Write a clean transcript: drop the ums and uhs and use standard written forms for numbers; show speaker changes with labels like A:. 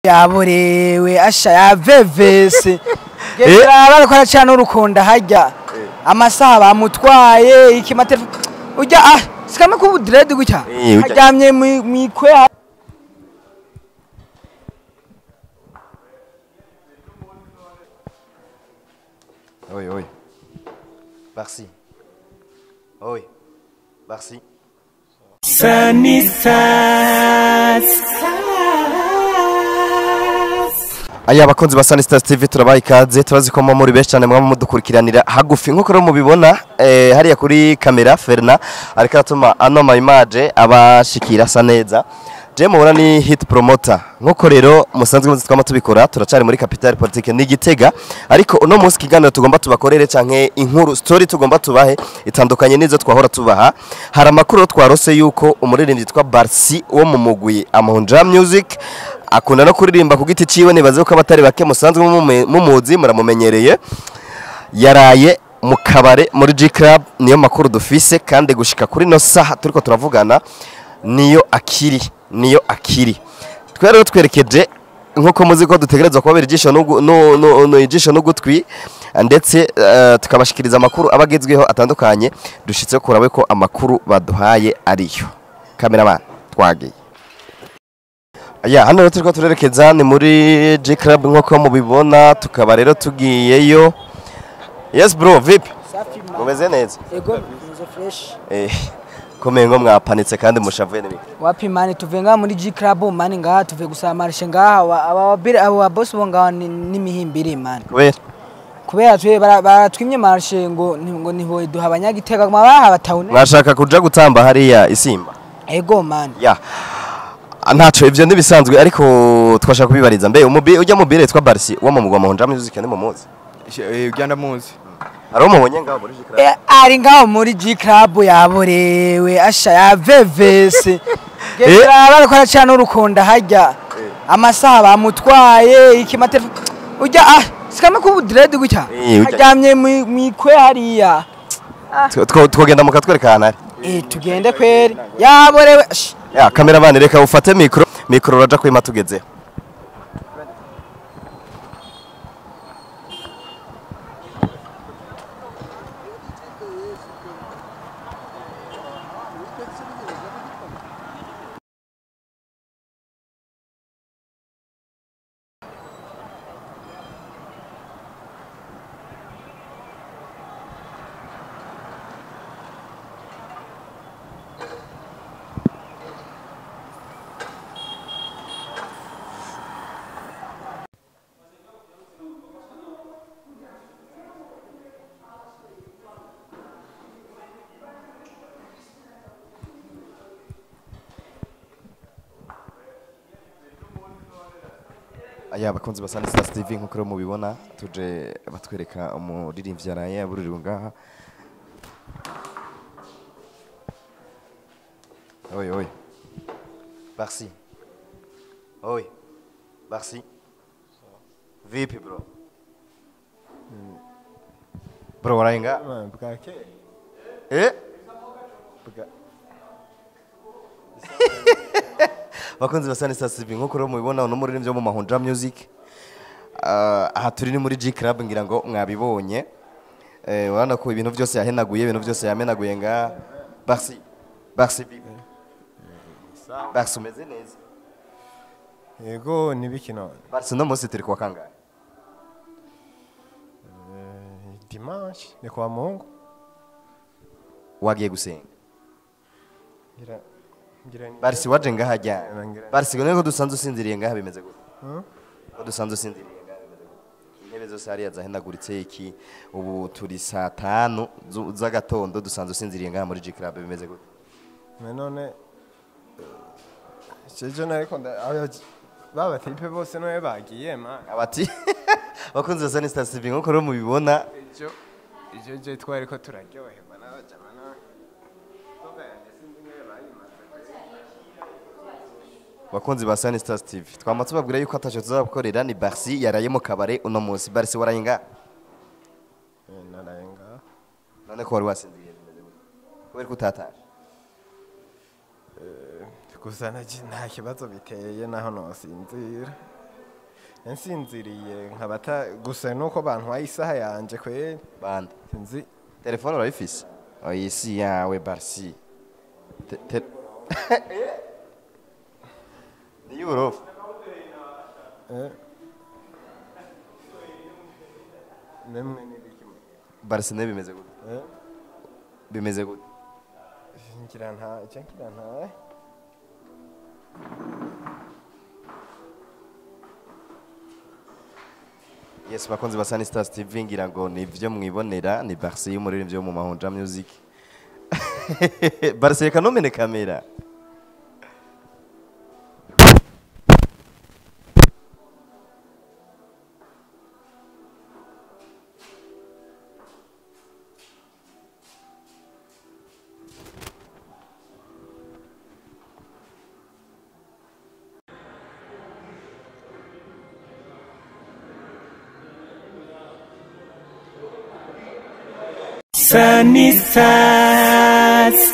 A: Yaborewe asha yavevese bariko aracana urukonda harya amasaha bamutwaye iki matelefone ujya ah sikame ku dread gutya aryamye mwikwe.
B: Oi oi. Merci. Oi. Merci. Aya abakunzi ba Sunny Stars TV turabaha ikaze, turazi ko muri benshi cyane mwaba mudukurikiranira hagufi nkuko rero mubibona hariya kuri kamera Ferna ariko atuma ano ma image abashikira asa neza. Je mubona ni hit promoter nkuko rero musanzwe muzi twama tubikora, turacari muri Capital Politique ni Gitega, ariko uno munsi kiganiro tugomba tubakorere canke inkuru story tugomba tubahe itandukanye nizo twahora tubaha. Hari amakuru twarose yuko umuririmbyi yitwa Barsi wo mu mugwi Amahunja Music akunda no kuririmba ku giti ciwe, nibaze ko abatari bake musanzwe mumuzi muramumenyereye, yaraye mu kabare muri G Club. Niyo makuru dufise kandi gushika kuri no saha turiko turavugana niyo akiri, niyo akiri. Twe rero twerekeje nkuko muzi ko dutegerezwa kubabera ijisho no ijisho n'ugutwi, ndetse tukabashikiriza amakuru abagezweho atandukanye. Dushitse kurabe ko amakuru baduhaye ariyo. Cameraman twagiye. Ya hano rero turiko turerekeza ni muri G Club nkuko mubibona, tukaba rero tugiyeyo. Yes bro, vipi? Mumeze neza?
A: Ego, meze fresh.
B: Komengo mwapanitse kandi mushavuye n'ibiki.
A: Wapi mani tuve ngaha muri G Club mani ngaha tuve gusaba marshe ngaha aba boss bo ngaha n'imihimbiri mani. Kubera twe baratwimye marshe ngo ngo duha abanyagitega mabaha batawune.
B: Mwashaka kuja gutamba hariya isimba.
A: Ego mani.
B: Ya. Ntaco ivyo nibisanzwe ariko twashaka kubibariza mbe ujya mubire twa Barsi wo mu mugwa Mahonja Music ni mumuzi.
C: Ujya ndamuzi.
B: Ari umubonye ngaho muri G Club.
A: Ari ngaho muri G Club yaborewe asha yavevese. Bariko aracana urukonda harya amasaha bamutwaye iki matelefone ujya ah sikame ku dread gutya aryamye mwikwe hariya.
B: Twogenda mukatwereka ahantu ari.
A: Tugende kweri yaborewe.
B: Ya cameraman reka ufate micro raja kwima tugeze. Aya abakunzi ba Sunny Stars TV nkuko rero mubibona tuje batwereka umuririmbyi yaraye abuririwe ngaha. Oi oi. Barsi. Oi. Barsi. Vipi bro? Bro warayenga?
C: Bwake. Bwa.
B: Bakunzi ba Sunny Stars TV nkuko rero mubibona uno muririmbyi wo mu Mahonja Music. Aha turi ni muri G Club ngira ngo mwabibonye. Urabona ko ibintu byose yahenaguye, ibintu byose yamenaguye nga Barsi. Barsi vipi? Barsi umeze neza?
C: Yego nibiki none.
B: Barsi no munsi turi kuwa kangahe?
C: Dimanche ni kwa Mungu.
B: Wagiye gusenga? Barsi waje ngaha jya. Barsi ngo dusanzwe usinziriye ngaha bimeze gute? Ko dusanzwe usinziriye ngaha bimeze gute? Intebe zose hariya zahenaguritse iki, ubu turi saa 5 z'agatondo dusanzwe usinziriye ngaha muri G Club bimeze gute?
C: None jeje nariko baba tipe bose noye bagiye ma.
B: Abati bakunze Sunny Stars TV nkuko rero mubibona
C: ejo je twariko turaryoherwa n'abajama na
B: bakunzi ba Sunny Stars TV twama tubabwira yuko ataco tuzabakorera. Ni Barsi yaraye mu kabare uno munsi. Barsi warayenga?
C: Narayenga.
B: None ko wari wasinziriye bimeze gute? Kubera ko utataje?
C: Gusa nta kibazo biteye naho nosinzira. Nsinziriye nkabata gusa nuko bantwaye isaha yanje kweri.
B: Bande.
C: Sinzi.
B: Telefone urayifise? Oyi si yawe Barsi. Ni y'uburofa.
C: Nemwe n'ibiki.
B: Barsi ne bimeze gute? Bimeze gute?
C: Ngira nta icyo ngira nta.
B: Yes, bakunzi ba Sunny Stars TV, ngira ngo nivyo mwibonera ni Barsi y'umuririmbyi wo mu Mahonja Music. Barsi reka nomene kamera.
D: Sunny Stars.